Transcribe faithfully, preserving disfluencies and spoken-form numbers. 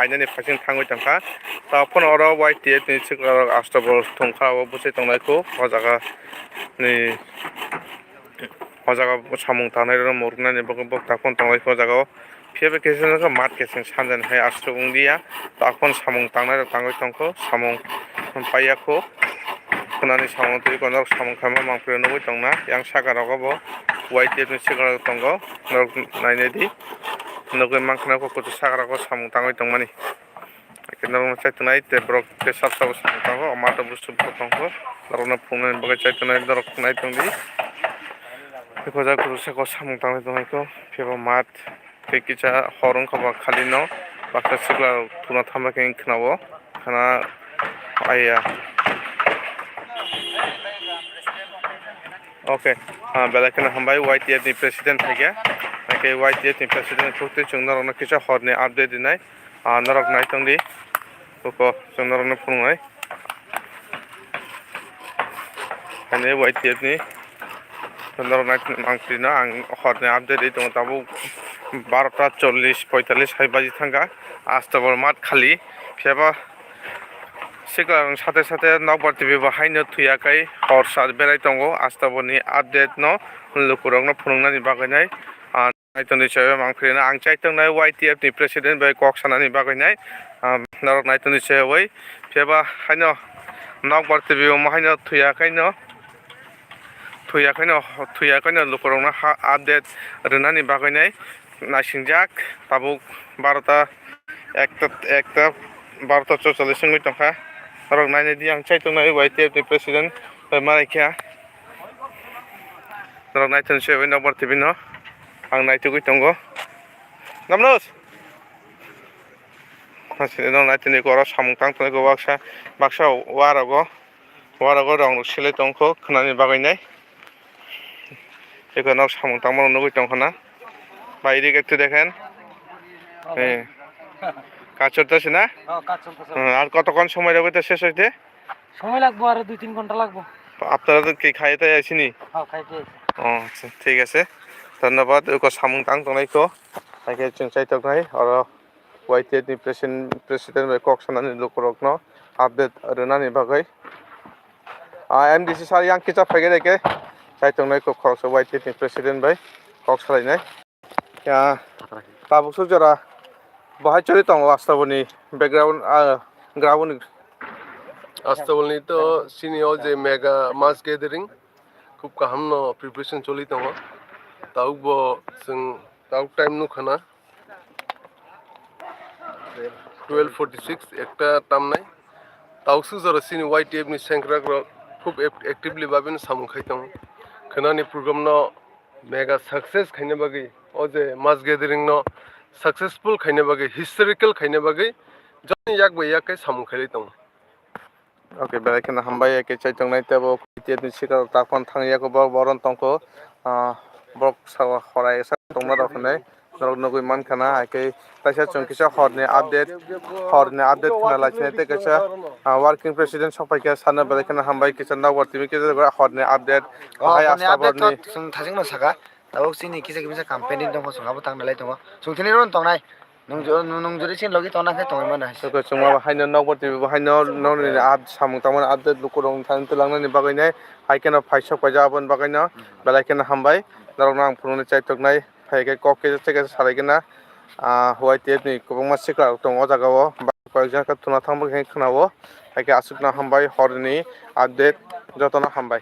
ainani phaising thangwi tongkha. Taphano oro Y T F ni sikla rok astabol thungkha, o bwsai tongnai kho o jaga ni, o jaga samung tangnai rok morgnani bagwi bo taphano tongnai kho o jaga o. Phiya bai kisa khe mat khe chwng sanjani hai aswk wng liya. Takhon samung tangnai rok tangwi tongkho, samung paiya kho. Khwnani samung twi kono samung khaima mangpili nugwi tongna. Yang saka rogo bo Y T F ni sikla rok tongo. Norok nainai di. Nugwi mankha kho kuchuk saka rogo samung tangwi tongmani. Norokno chaitonai tei borok tei sab sabo samung tango. O mato busu bo tongkho. Norokno phunuknani bagwi chaitonai norok nai tongdi. Tei kojak kuchuk saka o samung tangwi tongkho. Phiya bo mat. Tei kisa hor wngkha ba khali no baksa sikla rok thuna thangma khe wng khna o khna aya. Okay, ah, belai kheno hambai Y T F ni president phaikha, haikhe Y T F ni president phukti chwng norokno kisa horni update rinai, ah, norok naitongdi, koko chwng norokno phunuknai. Ani Y T F ni norok nai ang twi no ang horni update ri tongo, tabuk barota chollish poitallish hai baji thangkha, astabol mat khali, phiya ba sikla rok sate sate nokbar twi bo haino thuya kai hor sal berai tongo, astabol ni update no lukurok no phunuknani bagwi nai. Naitongdi chaya mangpili no ang chaitongnai Y T F ni president bai kok sanani bagwi nai, ah, norok naitongdi chaya bai. Phiya ba haino nokbar twi bo haino thuya kaino, thuya kaino, thuya kaino lukurokno ha update rwnani bagwi nai naisingjak tabuk barota ekta, ekta barota chorchallis wngwi tongkha. Norok nainai di ang chaitongnai Y T F ni president bai malai kha. Norok naitoni se bai nokbar twi no ang naitugwi tongo. Gamlos. Asini norok naitoni oro samung tang tongo baksa, baksa wa rogo, wa rogo rong rok selai tongkho khwnani bagwi nai. Eko nok samung tangmano nugwi tongkha na. Bai ri gate dekhen. Eh. Kachor to sina? Oh, kachor to. Hmm, ar kotokon somoi rogwi to ses hoite? সময় লাগবো আরো দুই তিন ঘন্টা লাগবো। আপনারা তো কি খাইতে আইসিনি? হ্যাঁ, খাইতে আইছি। ও আচ্ছা, ঠিক আছে, ধন্যবাদ। Eko samung tang tongnai kho, haikhe chwng chaitok nai oro Y T F ni president, president bai kok sanani lukurokno update rwnani bagwi. Ah, M D C sir yang kisa phaikhe de khe chaitok nai kho khoroksa Y T F ni president bai kok salainai. Ya, tabuk suk jora bahai chori tongo astaboni background, ah, ground. Astaboni to sini o je mega mass gathering khub kaham no preparation choli tongo. Tabuk bo chwng tabuk time nukha na twelve forty six ekta tamnai. Tabuk suk jora sini Y T F ni sengkrak rok khub act-, actively babino samung khai tongo. Khwnani program no mega success khaina bagwi, o je mass gathering no successful khaina bagwi, historical khaina bagwi, jani yak bai yak khe samung khailai tongo. Okay, belai kheno hambai, eke chai tongnai tebo Y T F ni sikaro takhon thangya kho bo boron tongkho, ah, borok sawa horai sa tongma rok hinwi. Norok nugwi mankha na, hai khe taisa chwng kisa horni update, horni update khna lai sini tei kaisa, ah, working president sok pai kha, sano belai kheno hambai, kisa nokbar timi kisa horni update, Oh, hai horni update to astaboni. Chwng thajikno saka, tabuk chini kisa kisa campaign tongkho, chwng abo tang nalai tongo, chwng thini rw tongnai, nwng jo-, nwng jodi chini logi tongna khe tongwi mano hai se. Tei chwng abo haino nokbar timi bo haino nokni up-, samung tangmani update lukurok thang twlangnani bagwi nai, hai kheno phaisok paijak aboni bagwi no, belai kheno hambai, norokno ang phunuknwi chaitoknai. Hai khe kok kisa tei kisa salai khe na, ah, Y T F ni kwbangma sikla rok tongo o jaga o, ba koi ekjak khe thuna thang bwkhe khna o, hai khe aswk no hambai horni update joto no hambai.